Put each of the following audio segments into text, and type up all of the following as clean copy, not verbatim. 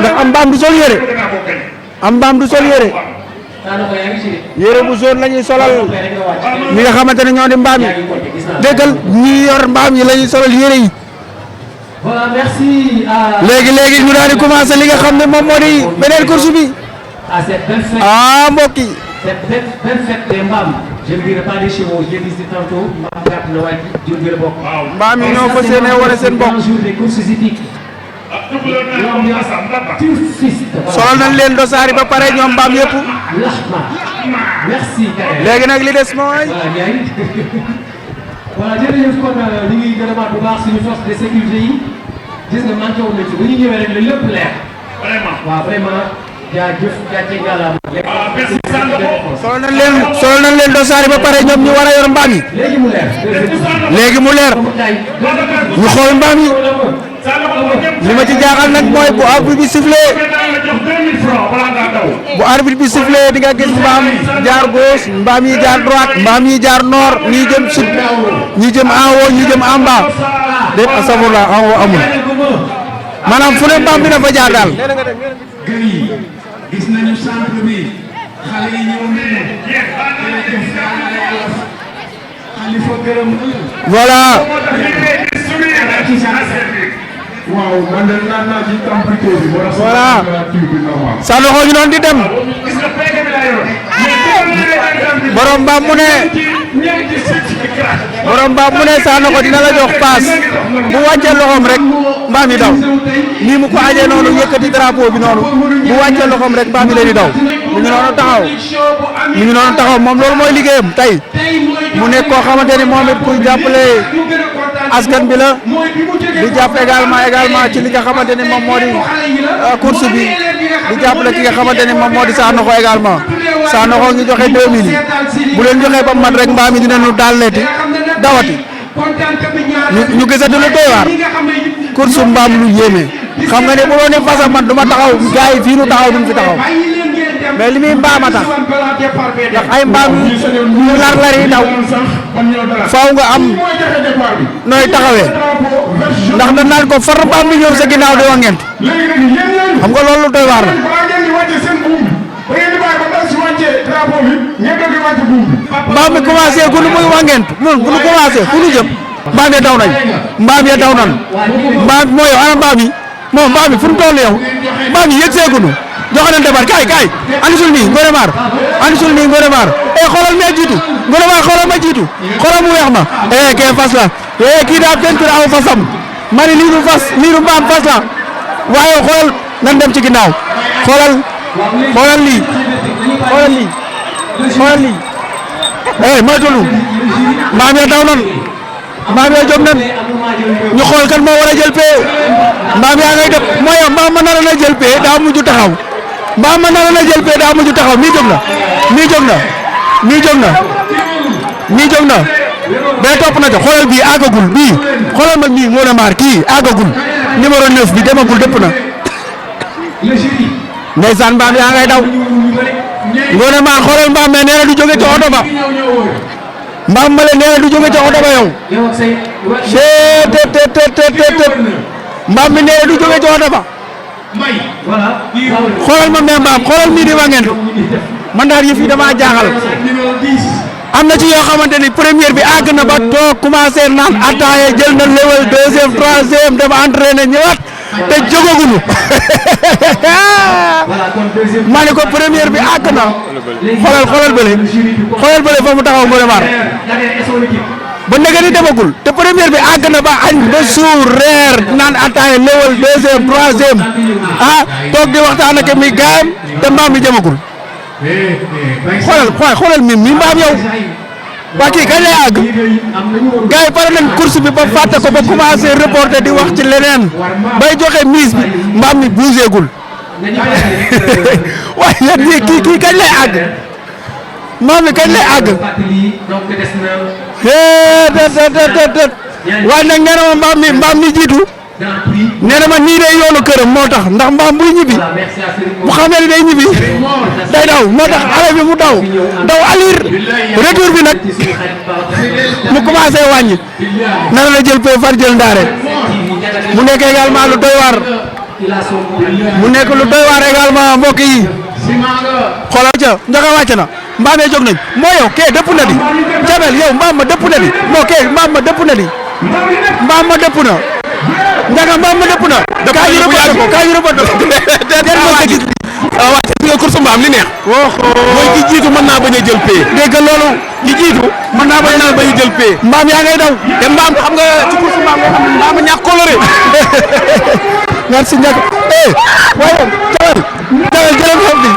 ndax am mbaam du sol yére am mbaam du sol yére yére bu zone la ñuy solal ñi nga xamante ne ñoo di mbaam yi déggal ñi yor mbaam yi la ñuy solal yére yi léegi ñu daal di commencé li nga xam ne moom moo di beneen course bi ah mbokk yi je ne dirai pas les chevaux, je l'ai dit tantôt, mbaam yi ñoo fas yéene wane seen bopp solal nañ leen dosaari ba pare ñoom mbaam yëpp léegi nag li des mooy voilà jërëjëf kon ñu ngi gërëmaat bu baax suñu force de sécurité yi gis nga manqué woon nañ ci bu ñu ñëwee rek la lépp leer vraiment waaw vraiment jaajëf gàcce ngalaama solal nañ leen dosaari ba pare ñoom ñu war a yor mbaam yi léegi mu leer ñu xool mbaam yi li ma ci jaaxal nag mooy bu arbitre bi sifflé di nga gis mbaam jaar gauche mbaam yi jaar droite mbaam yi jaar nord ñii jëm sud ñii jëm en haut ñii jëm en bas déet asafurla en haut amul maanaam fu ne mbaam bi na fa jaar daal. gis nañu centre bi xale yi ñëw nañu Khalifa gërëm voilà. waaw man de naan naa ci température bi. voilà Sanokho ñu doon di dem borom mbaam mu ne Sanokho dina la jox paas bu wàccee loxoom rek mbaam yi daw nii mu ko ajee noonu yëkkati drapeau bi noonu bu wàccee loxoom rek mbaam yi leen di daw mu ngi noonu taxaw moom loolu mooy liggéeyam tey mu nekk koo xamante ni moom it kuy jàppale askan bi la di jàpp également ci li nga xamante ni moom moo di course bi di jàppale ki nga xamante ni moom moo di Sanokho également Sanokho ngi joxe 2000 bu leen joxee ba mat rek mbaam yi dinañu daal leeti dawati ñu gisati lu doy waar course mbaam lu yéeme xam nga ne bu doon fasa man du ma taxaw gars yi fii nu taxaw duñ fi taxaw mais li muy mbaam a tax ndax ay mbaam yu lar yi daw faaw nga am nooy taxawee ndax dañ naan ko far mbaam bi ñëw sa ginnaaw di wangent xam nga loolu doy waar la. mbaam mi commencé ku nu muy wangent ñun bu nu commencé fu nu jëm mbaam ya daw nañ mbaam mooy yow ana mbaam yi moom mbaam yi fu nu toll yow mbaam yi yëg seegunu joxe nañ débat kaay andi sul nii Ngoné Mar xoolal ma jiitu Ngoné Mar xoolal ma jiitu xoolal mu weex ma kee fas la kii daa peinture aw fasam ma ne lii du fas lii du mbaam fas la waaye xoolal nan dem ci ginnaaw xoolal lii moytulu mbaam ya daw nan mbaam ya jóg nan ñu xool kan moo war a jël pee mbaam yaa ngay def mooy mbaam ma nar a jël pee daa mujj taxaw nii jóg na bee topp na ca xoolal bii àggagul bii xoolal ma nii Ngoné Mar kii àggagul numéro 9 bi demagul dëpp na ndeysaan mbaam yaa ngay daw Ngoné Mar xoolal mbaam mais nee na du jóge ca oto ba mbaam ma leen nee na du jóge ca oto ba yow mbaam mi nee na du jóge ca oto ba xoolal ma mais mbaam xoolal mii di wangeen man daal yëf yi damaa jaaxal am na ci yoo xamante ni première bi àgg na ba toog commencé naan ataaya jël na level deuxième troisième dem entraîné ñëwaat te jógaguñu ma ne ko première bi àgg na xoolal bële fa mu taxaw Ngoné Mar ba ndege ni demagul te première bi àgg na ba añ ba suur reer naan ataaya level deuxième troisième toog di waxtaan ak mi gaayam te mbaam mi demagul xoolal mi mbaam yow waa kii kañ lay àgg gars yi pare nañ course bi ba fàtte ko ba commencé reporter di wax ci leneen bay joxe mise bi mbaam mi bougeegul waaye yéen kii kañ lay àgg mbaam mi kañ lay àgg waaye nag nee na ma mbaam mi jiitu nee na ma nii day yoonu këram moo tax ndax mbaam buy ñibbi bu xamee ni day ñibbi day daw moo tax xale bi mu daw alir retour bi nag mu commencé wàññi nara la jël far jël ndaare mu nekk également lu doy waar il a son mot. mu nekk lu doy waar également mbokk yi xoolal ca Ndiaga wàcc na mbaam yi jóg nañ moo yow kee dëpp na di Jabel yow mbaam ma dëpp na di non kee mbaam ma dëpp na di mbaam ma dëpp na Ndiaga mbaam ma dëpp na. kaa ñu rëbët ko kaa ñu rëbët ko. déedéet maa gis waaw ci nga course mbaam li neex. mooy ki jiitu mën naa bañ a jël pay. dégg nga loolu ki jiitu mën naa bañ a jël pay. mbaam yaa ngay daw te mbaam xam nga ci course mbaam nga xam ne mbaam a ñàkk coloré. merci Ndiaga waaye Jabel jëlal foofu bi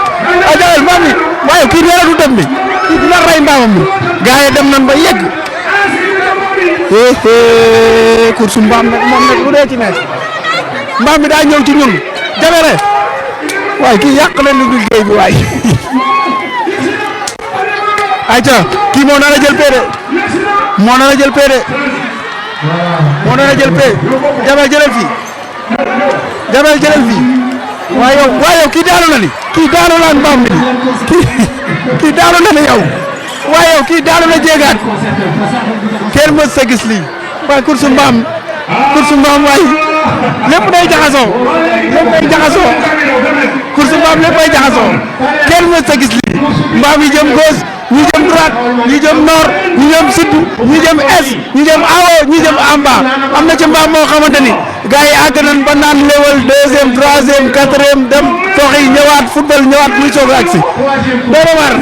Jabel mbaam mi waaye kii dara du dem bi kii dina rey mbaamam mi gars yi dem nañ ba yegg course mbaam nag moom nag lu dee ci nekk mbaam mi daa ñëw ci ñun Jabel waaye kii yàq leen liggéey bi waay ayca kii moo nar a jël pay de moo nar a jël pay de moo nar a jël pay Jabel jëlal fii Jabel jëlal fii waaye yow kii daanu na ni kii daanu na mbaam mi kii daanu na ni yow waaye yow kii daanu na jéegaat kenn mës sa gis lii waaye course mbaam waay lépp day jaxasoo course mbaam lépp day jaxasoo kenn mës sa gis lii mbaam yi jëm gauche ñi jëm droite ñi jëm nord ñi jëm sud ñi jëm est ñi jëm awo ñi jëm amba am na ci mbaam moo xamante ni gars yi àgg nañ ba naan level 2e 3e 4e dem toxi ñëwaat football ñëwaat muy soog a agsi doo war